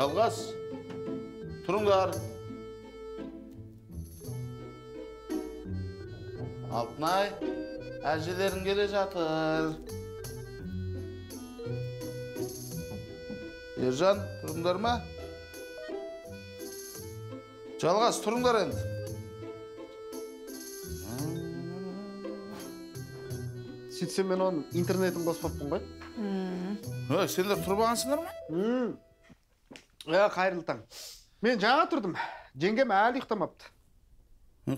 Жалғас, тұрыңдар. Алтынай, әжелерің келе жатыр. Ержан, тұрыңдар ма? Жалғас, тұрыңдар енді. Сөйтсем мен оның интернетін қоспаппын ғой. Сендер тұрып алғансыңдар ма? Қайырлы таң. Мен жаңа тұрдым. Жеңгем әлі ұйықтамапты.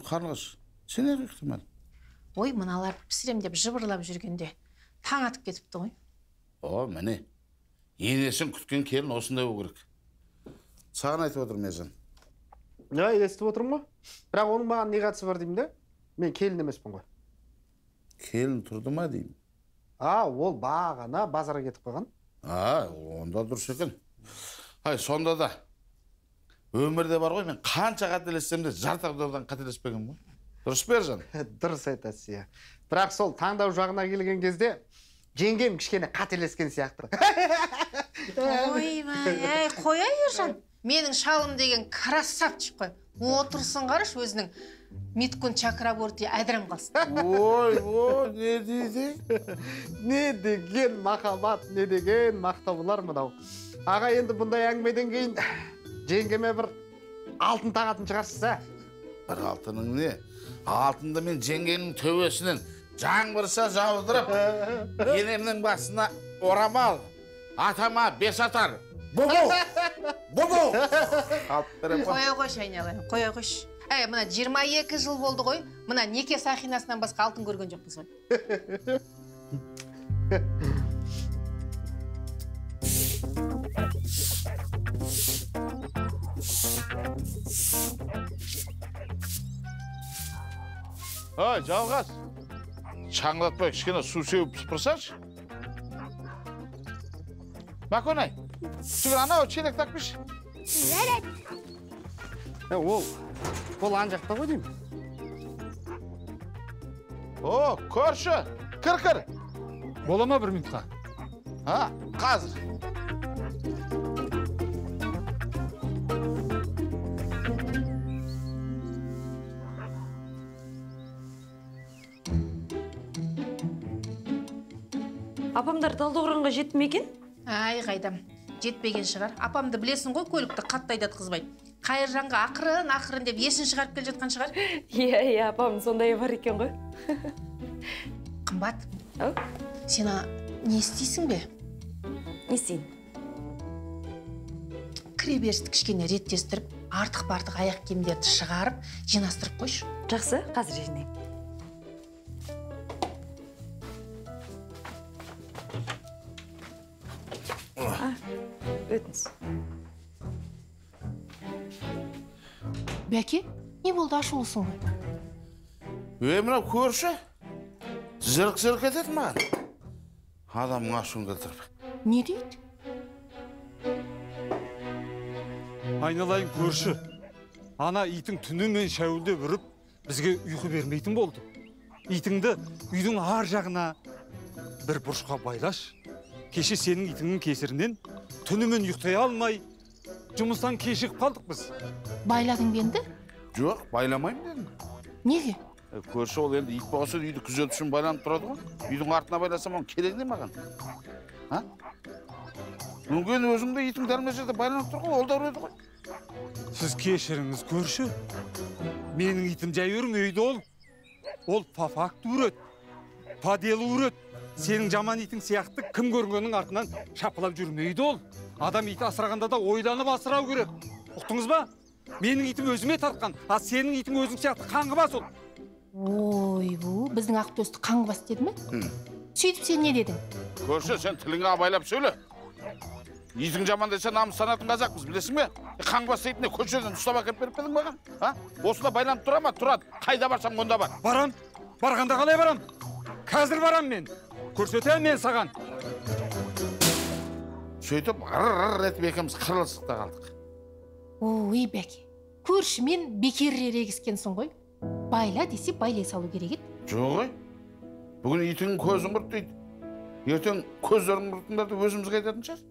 Қарлығаш, сен әлі ұйықтамадың? Ой, мыналарды пісірем деп жыбырлап жүргенде таң атып кетіпті ғой. О, міне. Енесін күткен келін осындай болу керек. Саған айтып отырмын, Ержан. Естіп отырмын ғой. Бірақ оның маған не қатысы бар деймін де? Мен келін емеспін ғой. Келін тұрды ма деймін? Ол бағана базарға кетіп қалған. Онда дұрыс екен. Ай, сонда да өмірде бар ғой, мен қанша қателессем де жарты аудардан қателеспеген ғой. Дұрыс па, Ержан? Дұрыс айтасыз, иә. Бірақ сол таңдау жағына келген кезде жеңгем кішкене қателескен сияқты. Ойбай, әй, қоя, Ержан. Менің шалым деген красавчик қой. Отырсын қарашы өзінің Миткун Чакраборти әдірім қалсын. Ой, ой, не дейді? Не деген махаббат, не деген мақтаулар мынау. Аға, енді бұндай әңгімеден кейін жеңгеме бір алтын тағатын шығарсыз, ә? Бір алтының не? Алтынды мен жеңгенің төбесінен жаңбырша жаудырып, енемнің басына орамал, атама бес атар. Бұбу! Бұбу! Алып берем ғой. Қоя қойшы, айналайын, қоя қойшы. Әй, мына 22 жыл болды ғой, мына неке сақинасынан басқа алтын көрген жоқпыз ғой. Ай, Жалғас, шаңдатпай кішкене су сеуіп сыпырсаңшы. Маконай, жүгір анау челек тақпыш. Жарайды. Ол ан жақта ғой деймін. О, көрші, кір-кір. Бола ма бір минутқа? Қазір. Апамдар Талдықорғанға жетті ме екен? Ай, қайдам, жетпеген шығар. Апамды білесің ғой, көлікті қатты айдатқызбайды. Қайыржанға ақырын, ақырын деп есін шығарып келе жатқан шығар. Иә, иә, апам сондай бар екен ғой. Қымбат, сен не істейсің бе? Не істейін? Кіреберісті кішкене реттестіріп, артық-бартық аяқ киімдерді шығарып, жинастырып қойшы. Жақсы, қазір жинаймын. Өтіңіз. Бәке, не болды, ашулысың ғой? Мынау көрші, зырқ-зырқ етеді маған. Адамның ашуын келтіріп. Не дейді? Айналайын көрші, ана итің түнімен шәуілдеп үріп, бізге ұйқы бермейтін болды. Итіңді үйдің ар жағына бір бұрышқа байлаш. Кеше сенің итіңнің кесірінен түнімен ұйықтай алмай, жұмыстан кешігіп қалдық біз. Байладың ба енді? Жоқ, байламаймын дедім. Неге? Көрші, ол енді ит болса үйді күзету үшін байланып тұрады ғой. Үйдің артына байласам, оның керегі не маған? Мүмкін өзіңде итің дәл мына жерде байланып тұр ғой, ол да үреді ғой. Сіз кешіріңіз, көрші. Менің итім жай үрмейді ол. Ол по факту үреді, по делу үреді. Сенің жаман итің сияқты кім көргеннің артынан шапқылап жүрмейді ол. Адам ит асырағанда да ойланып асырау керек. Ұқтыңыз ба? Менің итім өзіме тартқан, а сенің итің өзің сияқты қаңғыбас ол. Ойбу, біздің Ақтөсті қаңғыбас деді ме? Сөйтіп сен не дедің? Көрші, сен тіліңе абайлап сөйле. Итің жаман десе намыстанатын қазақпыз, білесің бе? Қаңғыбас дейтін көшеден ұстап әкеліп беріп пе едің маған? Осында байланып тұра ма? Тұрады. Қайда барсам онда бар. Барам. Барғанда қалай барам? Қазір барам мен. Көрсетемін мен саған. Сөйтіп, ыр-ыр етіп екеуміз қырылысып та қалдық. Ой, Бәке, көршімен бекер ерегіскенсің ғой. Байла десе байлай салу керек еді. Жоқ ой. Бүгін итіңнің көзін құрт дейді. Ертең көздерін құртыңдар деп өзімізге айтатын шығар.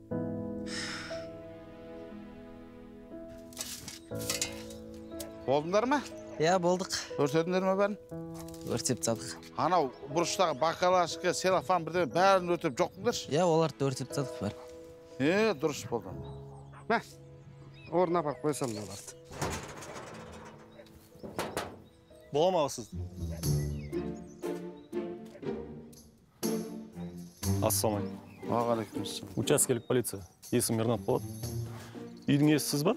Болдыңдар ма? Иә, болдық. Өртедіңдер ме бәрін? Өртеп тастадық. Анау бұрыштағы бакалашка, целлофан бірдеме бәрін өртеп жоқтыңдаршы? Иә, оларды да өртеп тастадық бәрін. Дұрыс болды. Мә, орнына апарып қоя сал мыналарды. Бола ма сіз? Ассалаумағалейкум. Уағалейкумассалам. Учаскелік полиция. Есімім Ернат болады. Үйдің иесі сіз ба?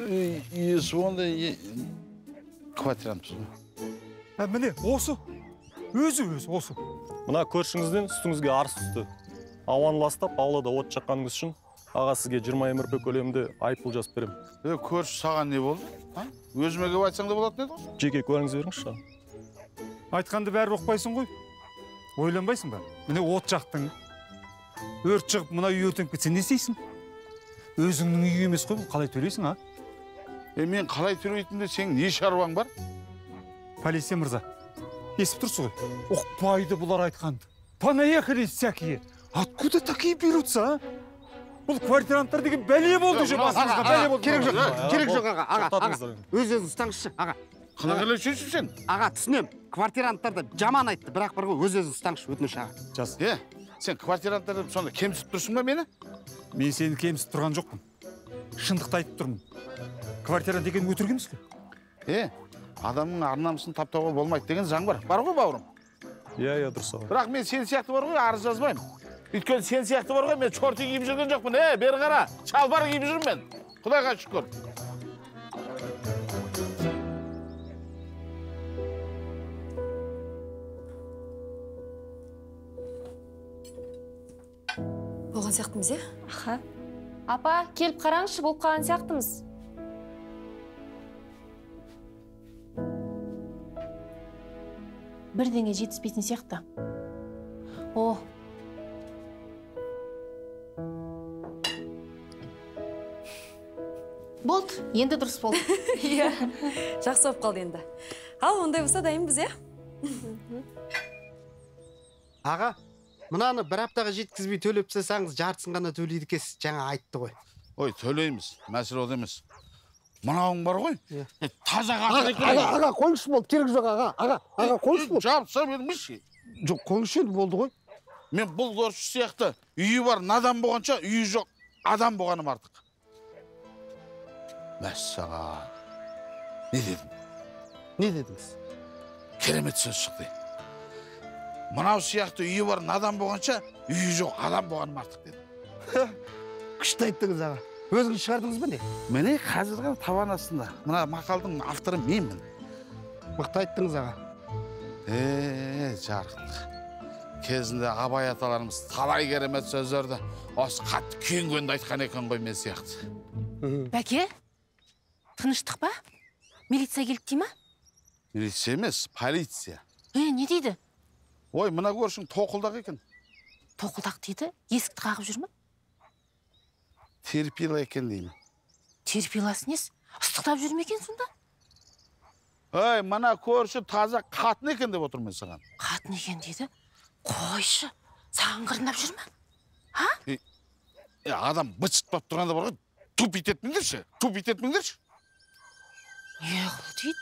Иесі ондай квартирантпыз. Міне, осы. Өзі осы. Мына көршіңізден үстіңізге арыз түсті. Ауаны ластап, аулада от жаққаныңыз үшін аға сізге 20 МРП көлемінде айыппұл жазып беремін. Көрші саған не болды? Өзіме келіп айтсаң да болатын еді ғой. Жеке куәлігіңізді беріңізші. Айтқанды бәрі ұқпайсың ғой. Ойланбайсың ба? Міне от жақтың. Өрт шығып, мына үй өртеніп кетсе не істейсің? Өзіңнің үйі емес қой, қалай төлейсің, а? Мен қалай төлейтінімде сенің не шаруаң бар? Полиция мырза, естіп тұрсыз ғой. Ұқпайды бұлар айтқанды. Понаехали всякие. Откуда такие берутся, а? Бұл квартиранттар деген бәле болды уже басымызға, бәле болды. Керек жоқ, керек жоқ, аға, аға. Өз-өзін ұстаңызшы, аға. Қалай қалай сөйлейсің сен? Аға, түсінем. Квартиранттар да жаман айтты, бірақ бір ғой өз-өзін ұстаңызшы, өтініш, аға. Жас. Сен квартиранттар деп сонда кемсітіп тұрсың ба мені? Мен сені кемсітіп тұрған жоқпын. Шындықты айтып тұрмын. Квартирант деген өтірік емес қой. Адамның ар-намысын таптауға болмайды деген заң бар. Бар ғой, бауырым? Иә, дұрыс аға. Бірақ мен сен сияқты бар ғой, арыз жазбаймын. Өйткені сен сияқты бар ғой, мен шорты киіп жүрген жоқпын. Бері қара, шалбар киіп жүрмін мен. Құдайға шүкір. Болған сияқтымыз, е? Аха. Апа, келіп қараңызшы, болып қалған сияқтымыз. Бірдеңе жетіспейтін сияқты. О. Болды, енді дұрыс болды. Иә, жақсы болып қалды енді. Ал, ондай болса дайынбыз, иә? Аға, мынаны бір аптаға жеткізбей төлеп тастасаңыз, жартысын ғана төлейді екенсіз, жаңа айтты ғой. Ой, төлейміз, мәселе ол емес. Мынауың бар ғой, таза қатын екен. Аға, аға, қойыңызшы болды, керек жоқ, аға, аға, аға, қойыңызшы болды. Жабыса бермейші. Жоқ, қойыңызшы енді болды ғой. Мен бұл көрші сияқты үйі бар надан болғанша, үйі жоқ адам болғаным артық. Мәссаған. Не дедім? Не дедіңіз? Керемет сөз шықты. Мынау сияқты үйі бар надан болғанша, үйі жоқ адам болғаным артық дедім. Күшті айттыңыз, аға. Өзіңіз шығардыңыз ба не? Міне қазір ғана табан астында. Мына мақалдың авторы менмін. Мықты айттыңыз, аға. Жарықтық. Кезінде Абай аталарымыз талай керемет сөздерді осы қатты күйінгенде айтқан екен ғой мен сияқты. Бәке, тыныштық па? Милиция келді дей ма? Милиция емес, полиция. Не дейді? Ой, мына көршің тоқылдақ екен. Тоқылдақ дейді? Есікті қағып жүр ме? Терпила екен деймін. Терпиласы несі? Ыстықтап жүр ме екен сонда? Ой, мына көрші таза қатын екен деп отырмын мен саған. Қатын екен дейді? Қойшы, саған қырындап жүр ме? А? Адам быт-шыт болып тұрғанда бар ғой, тупить етмеңдерші, тупить етмеңдерші. Не қыл дейді?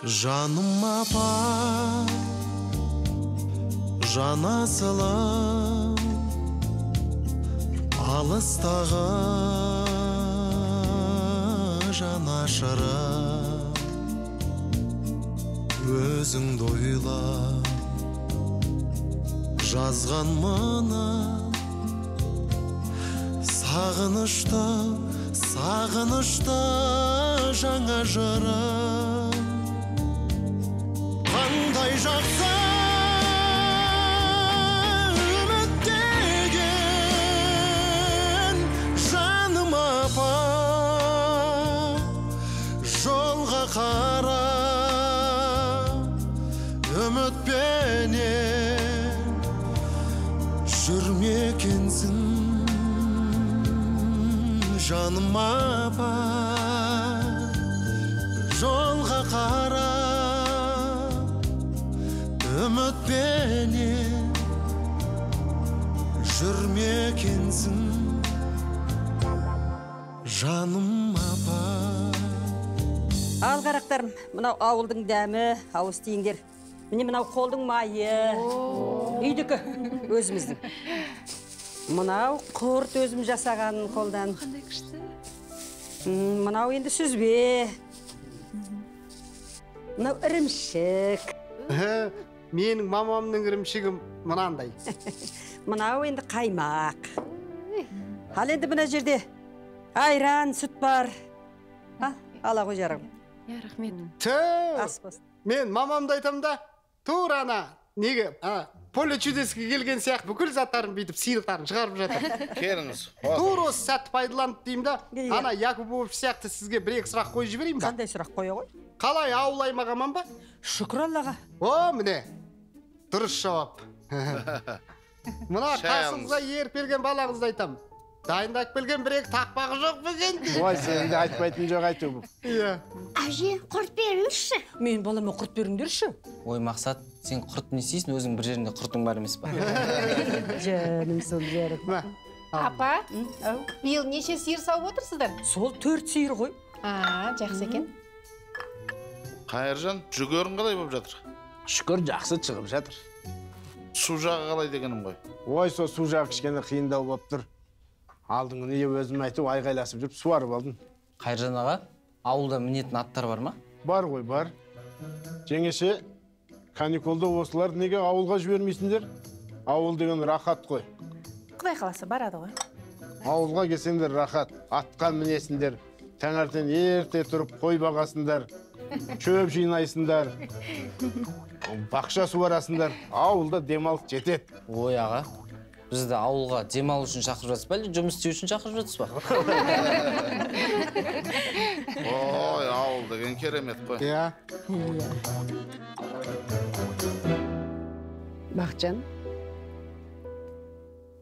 Жаным апа, жан асылым, алыстағы жанашырым, өзіңді ойлап жазған мына сағынышты, сағынышты жаңа жырым. Қандай жақсы үміт деген, жаным апа, жолға қарап үмітпенен жүрмекенсің, жаным апа, жолға қарап үмітпенен Екенсің, жаным апа. Ал қарақтарым, мынау ауылдың дәмі, ауыз тиіңдер. Міне мынау қолдың майы, үйдікі өзіміздің. Мынау құрт өзім жасаған қолдан. Қандай күшті. Мынау енді сүзбе. Мынау ірімшік. Менің мамамның ірімшігі мынандай. Мынау енді қаймақ. Ал енді мына жерде айран, сүт бар. Ала ғой жарығым. Рахмет. Ас болсын. Мен мамамды айтам да, тура ана, неге, поле чудеске келген сияқты бүкіл заттарын бүйтіп сыйлықтарын шығарып жатыр. Келіңіз. Тура осы сәтті пайдаланып деймін да, ана Якубов сияқты сізге бір-екі сұрақ қойып жіберейін ба? Қандай сұрақ қоя ғой? Қалай, ауыл аймақ аман ба? Шүкір Аллаға. О, міне, дұрыс жауап. Мына қасыңызға еріп келген балаңызды айтам. Дайындап келген бір-екі тақпағы жоқ бөген дейді. Ой, сен де айтпайтын жоқ айту. Иә. Әже, құрт беріңізші. Мен балама құрт беріңдерші. Ой, Мақсат, сен құрт не істейсің, өзің бір жерінде құртың бар емес па? Жаным сол жарық. Апа, биыл неше сиыр сауып отырсыздар? Сол 4 сиыр ғой. Жақсы екен. Қайыржан, жүгерің қалай болып жатыр? Шүкір, жақсы шығып жатыр. Су жағы қалай дегенім ғой? Ой, сол су жағы кішкене қиындау болып тұр. Алдыңғы не өзім айтып, айғайласып жүріп, суарып алдым. Қайыржан аға, ауылда мінетін аттар бар ма? Бар ғой, бар. Жеңеше, каникулда осыларды неге ауылға жібермейсіңдер? Ауыл деген рахат қой. Құдай қаласа барады ғой. Ауылға келсеңдер рахат, атқа мінесіңдер, таңертең ерте тұрып қой бағасыңдар, шөп жинайсыңдар, бақша суарасыңдар. Ауылда демалыс жетеді. Ой, аға, бізді ауылға демалу үшін шақырып жатсыз ба, әлде жұмыс істеу үшін шақырып жатсыз ба? Ой, ауыл деген керемет қой. Иә. Бақытжан,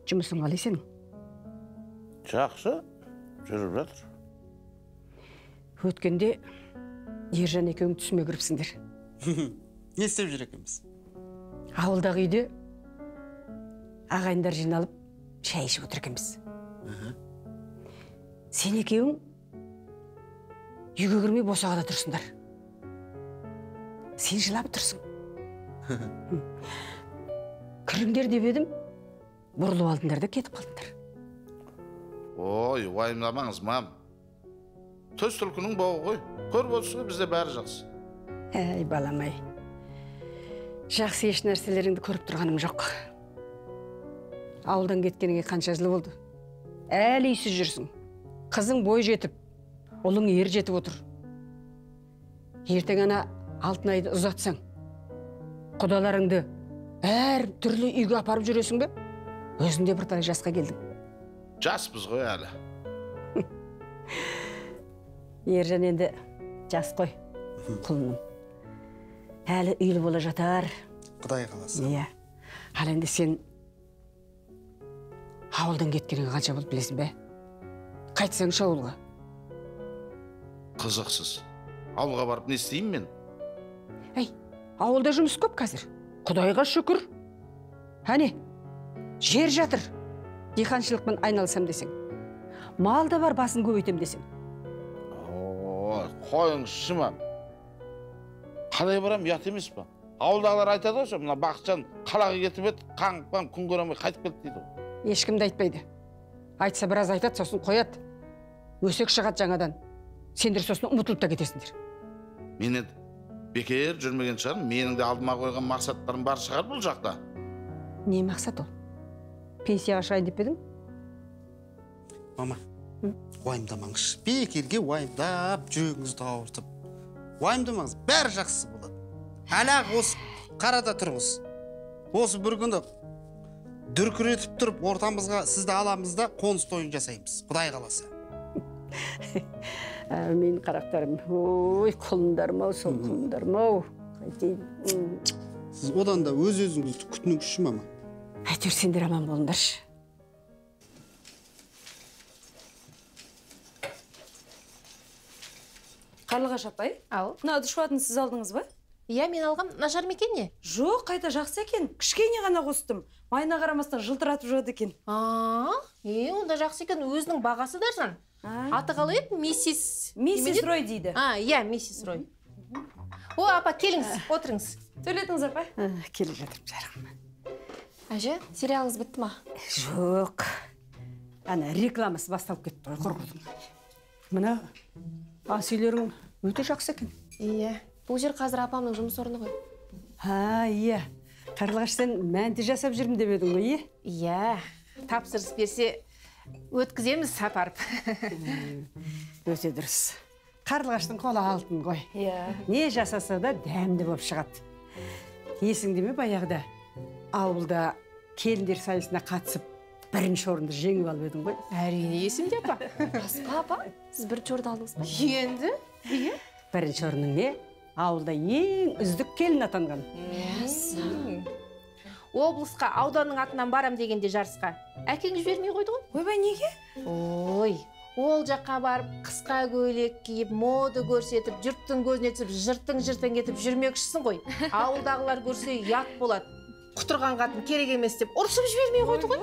жұмысың қалай сенің? Жақсы, жүріп жатыр. Өткенде Ержан екеуің түсіме кіріпсіңдер. Не істеп жүр екенбіз? Ауылдағы үйде ағайындар жиналып шай ішіп отыр екенбіз. Сен екеуің үйге кірмей босағада тұрсыңдар. Сен жылап тұрсың. Кіріңдер деп едім, бұрылып алдыңдар да кетіп қалдыңдар. Ой, уайымдамаңыз, мам. Төс түлкінің бауы ғой. Көріп отырсыз ғой, бізде бәрі жақсы. Әй, балам-ай. Жақсы еш нәрселеріңді көріп тұрғаным жоқ. Ауылдан кеткеніңе қанша жыл болды? Әлі үйсіз жүрсің. Қызың бой жетіп, ұлың ер жетіп отыр. Ертең ана Алтынайды ұзатсаң, құдаларыңды әр түрлі үйге апарып жүресің бе? Өзің де бірталай жасқа келдің. Жаспыз ғой әлі. Ержан енді жас қой, құлыным. Әлі үйлі бола жатар. Құдай қаласа. Иә. Ал енді сен ауылдан кеткеніңе қанша болды білесің бе? Қайтсаңшы ауылға. Қызықсыз. Ауылға барып не істеймін мен? Әй, ауылда жұмыс көп қазір. Құдайға шүкір. Әне, жер жатыр. Диқаншылықпен айналысам десең. Мал да бар, басын көбейтем десең. Ой, қойыңызшы ма. Қалай барам, ұят емес па? Ауылдағылар айтады ғой, мына Бақытжан қалаға кетіп еді, қаңғып күн көре алмай қайтып келді дейді ғой. Ешкім де айтпайды. Айтса біраз айтады, сосын қояды. Өсек шығады жаңадан. Сендер сосын ұмытылып та кетесіңдер. Мен енді бекер жүрмеген шығармын. Менің де алдыма қойған мақсаттарым бар шығар бұл жақта. Не мақсат ол? Пенсияға шығайын деп пе едің? Мама, уайымдамаңызшы. Бекерге уайымдап, жүрегіңізді ауыртып. Уайымдамаңыз, бәрі жақсы болады. Әлі-ақ осы қарада тұрыңыз. Осы бір күні дүркіретіп тұрып, ортамызға сізді аламыз да қоныс тойын жасаймыз. Құдай қаласа. Әмин, қарақтарым. Ой, құлындарым-ау, сол құлындарым-ау. Қайтейін. Сіз одан да өз-өзіңізді күтініңізші, мама. Әйтеуір сендер аман болыңдаршы. Қарлығаш апай, мына ыдыс жуатынды сіз алдыңыз ба? Иә, мен алғам. Нашар ма екен не? Жоқ, қайта жақсы екен. Кішкене ғана қостым. Майына қарамастан жылтыратып жуады екен. Онда жақсы екен, өзінің бағасы да арзан. Аты қалай еді? Миссис... Миссис Рой дейді. Иә, миссис Рой. О, апа, келіңіз, отырыңыз. Төлетіңіз, апа. Келе жатырмын, жарығым. Әже, сериалыңыз бітті ма? Жоқ. Ана рекламасы басталып кетті ғой, құрғырдың. Мына ас үйлерің өте жақсы екен. Иә, бұл жер қазір апамның жұмыс орны ғой. Иә. Қарлығаш, сен мәнті жасап жүрмін деп едің ғой, е? Иә, тапсырыс берсе өткіземіз апарып. Өте дұрыс. Қарлығаштың қолы алтын ғой. Иә. Не жасаса да дәмді болып шығады. Есіңде ме баяғыда ауылда келіндер сайысына қатысып бірінші орынды жеңіп алып едің ғой? Әрине есімде, апа. Рас па, апа? Сіз бірінші орын алдыңыз ба? Енді? Иә. Бірінші орынның не? Ауылда ең үздік келін атанған. Облысқа ауданның атынан барам дегенде жарысқа әкең жібермей қойды ғой. Ойбай, неге? Ой, ол жаққа барып қысқа көйлек киіп, мода көрсетіп, жұрттың көзіне түсіп, жыртың-жыртың етіп жүрмекшісің ғой. Ауылдағылар көрсе ұят болады. Құтырған қатын керек емес деп ұрсып жібермей қойды ғой.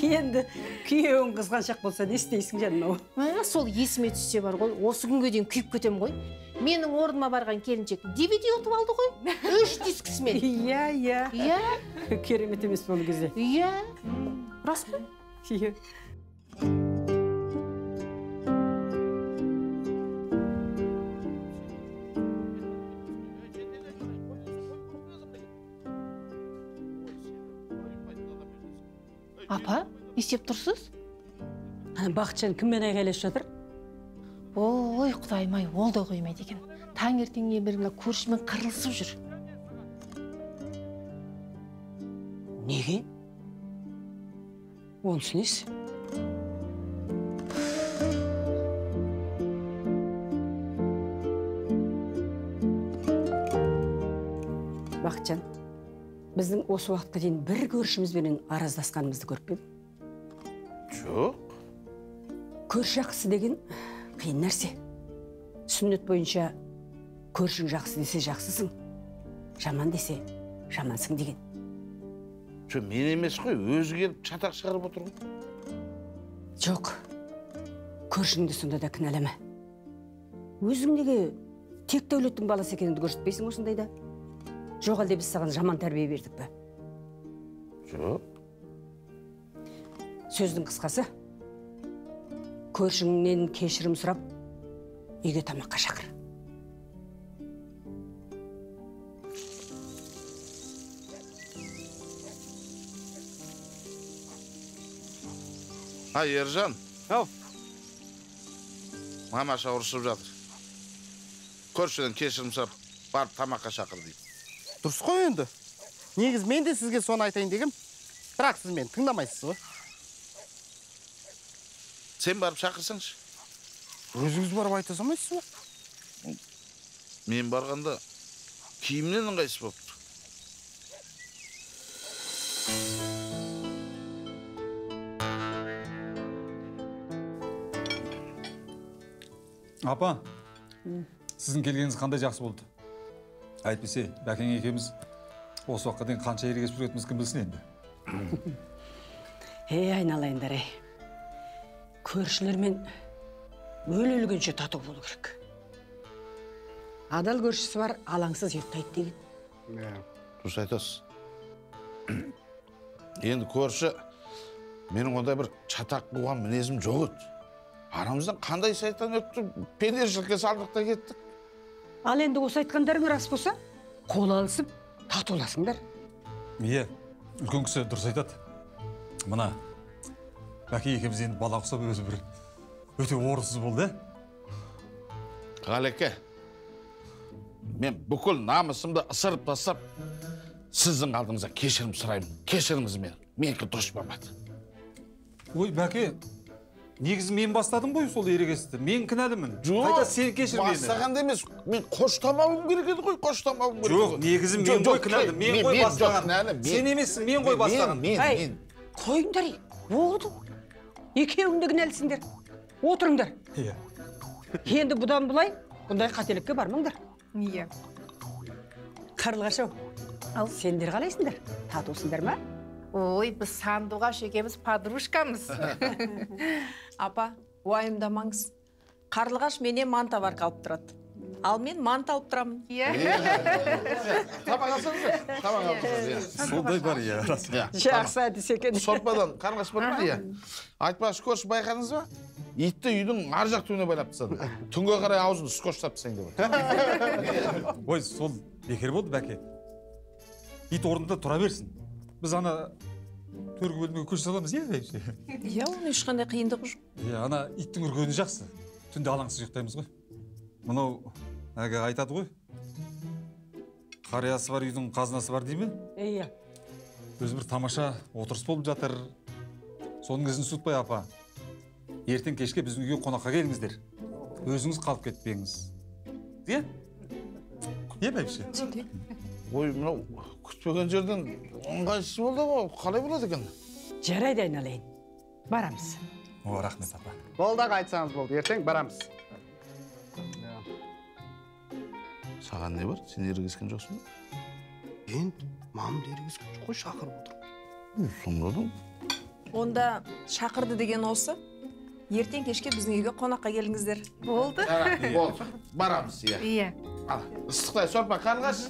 Енді күйеуің қызғаншақ болса не істейсің жаным ау? Сол есіме түссе бар ғой, осы күнге дейін күйіп кетем ғой. Менің орныма барған келіншек DVD ұтып алды ғой, 3 дискісімен. Иә, иә. Иә. Керемет емес ол кезде. Иә. Рас қой? Иә. Апа, не істеп тұрсыз? Бақытжан кіммен айғайласып жатыр? Ой, құдайым-ай, ол да қоймайды екен. Таңертеңнен бері мына көршімен қырылысып жүр. Неге? Онысы несі? Бақытжан, біздің осы уақытқа дейін бір көршімізбенен араздасқанымызды көріп пе едің? Жоқ. Көрші жақсы деген қиын нәрсе. Сүннет бойынша көршің жақсы десе жақсысың, жаман десе жамансың деген. Жоқ, мен емес қой, өзі келіп шатақ шығарып отыр ғой. Жоқ, көршіңді сонда да кінәлама. Өзің неге тек дәулеттің баласы екеніңді көрсетпейсің осындайда? Жоқ, әлде біз саған жаман тәрбие бердік пе? Жоқ. Сөздің қысқасы, көршіңнен кешірім сұрап, үйге тамаққа шақыр. Ай, Ержан. Ау. Мамаша ұрысып жатыр. Көршіден кешірім сұрап, барып тамаққа шақыр дейді. Дұрыс қой енді. Негізі мен де сізге соны айтайын дегем, бірақ сіз мені тыңдамайсыз ғой. Сен барып шақырсаңшы. Өзіңіз барып айта салмайсыз ба? Мен барғанда киімнен ыңғайсыз болып тұр. Апа, сіздің келгеніңіз қандай жақсы болды. Әйтпесе, Бәкең екеуміз осы уақытқа дейін қанша ерегесіп жүретініміз кім білсін енді. Ей, айналайындар, ей. Көршілермен өле-өлгенше тату болу керек. Адал көршісі бар, алаңсыз ұйықтайды деген. Дұрыс айтасыз. Енді көрші, менің ондай бір шатақ қуған мінезім жоқ еді. Арамыздан қандай сайтан өтті, пендешілікке салдық та кеттік. Ал енді осы айтқандарың рас болса, қол алысып татуласыңдар. Иә, үлкен кісі дұрыс айтады. Мына Бәке екеуміз енді бала құсап өзі бір өте орынсыз болды, ә? Ғалеке, мен бүкіл намысымды ысырып тастап, сіздің алдыңызда кешірім сұраймын. Кешіріңіз мені, менікі дұрыс болмады. Ой, Бәке, негізі мен бастадым ғой сол ерегесті. Мен кінәлімін. Жоқ, қайта сен кешір мені. Бастағанда емес, мен қоштамауым керек еді ғой, қоштамауым керек. Жоқ, негізі мен ғой кінәлі, мен ғой бастаған. Сен емессің, мен ғой бастаған. Мен. Қойыңдар, болды. Екеуің де кінәлісіңдер. Отырыңдар. Иә. Енді бұдан былай бұндай қателікке бармаңдар. Иә. Қарлығаш ау, Сендер қалайсыңдар? Татусыңдар ма? Ой, біз Сандуғаш екеуміз подружкамыз. Апа, уайымдамаңыз. Қарлығаш менен манта-варка алып тұрады. Ал мен манта алып тұрамын. Иә. Тамақ алсаңыздар, тамақ алсаңыз. Сондай бар, иә, рас. Жақсы әдіс екен. Сорпадан қарлығаш бар ма? Иә. Айтпақшы, көрші, байқадыңыз ба? Итті үйдің ар жақ түбіне байлап тастады. Түнге қарай аузын скотчтап тастайын деп отыр. Ой, сол бекер болды, бәке. Ит орнында тұра берсін. Біз ана төргі бөлмеге көше саламыз, иә, бәйбіше? Иә, оның ешқандай қиындығы жоқ. Иә, ана иттің үргені жақсы. Түнде алаңсыз ұйықтаймыз ғой. Мынау әлгі айтады ғой. Қариясы бар үйдің қазынасы бар дей ме? Иә. Өзі бір тамаша отырыс болып жатыр. Соның ізін суытпай, апа. Ертең кешке біздің үйге қонаққа келіңіздер. Өзіңіз қалып кетпеңіз. Иә? Иә, бәйбіше? Ой, мынау күтпеген жерден ыңғайсыз болды ғой. Қалай болады екен? Жарайды, айналайын. Барамыз. О, рахмет, апа. Болды, аға, айтсаңыз болды. Ертең барамыз. Саған не бар? Сен ерегескен жоқсың ба? Енді мамам да ерегескен жоқ қой, шақырып отыр. Сонда да. Онда шақырды деген осы. Ертең кешке біздің үйге қонаққа келіңіздер. Болды. Болды. Барамыз, иә. Иә. Ал, ыстықтай сорпа, Қарлығаш.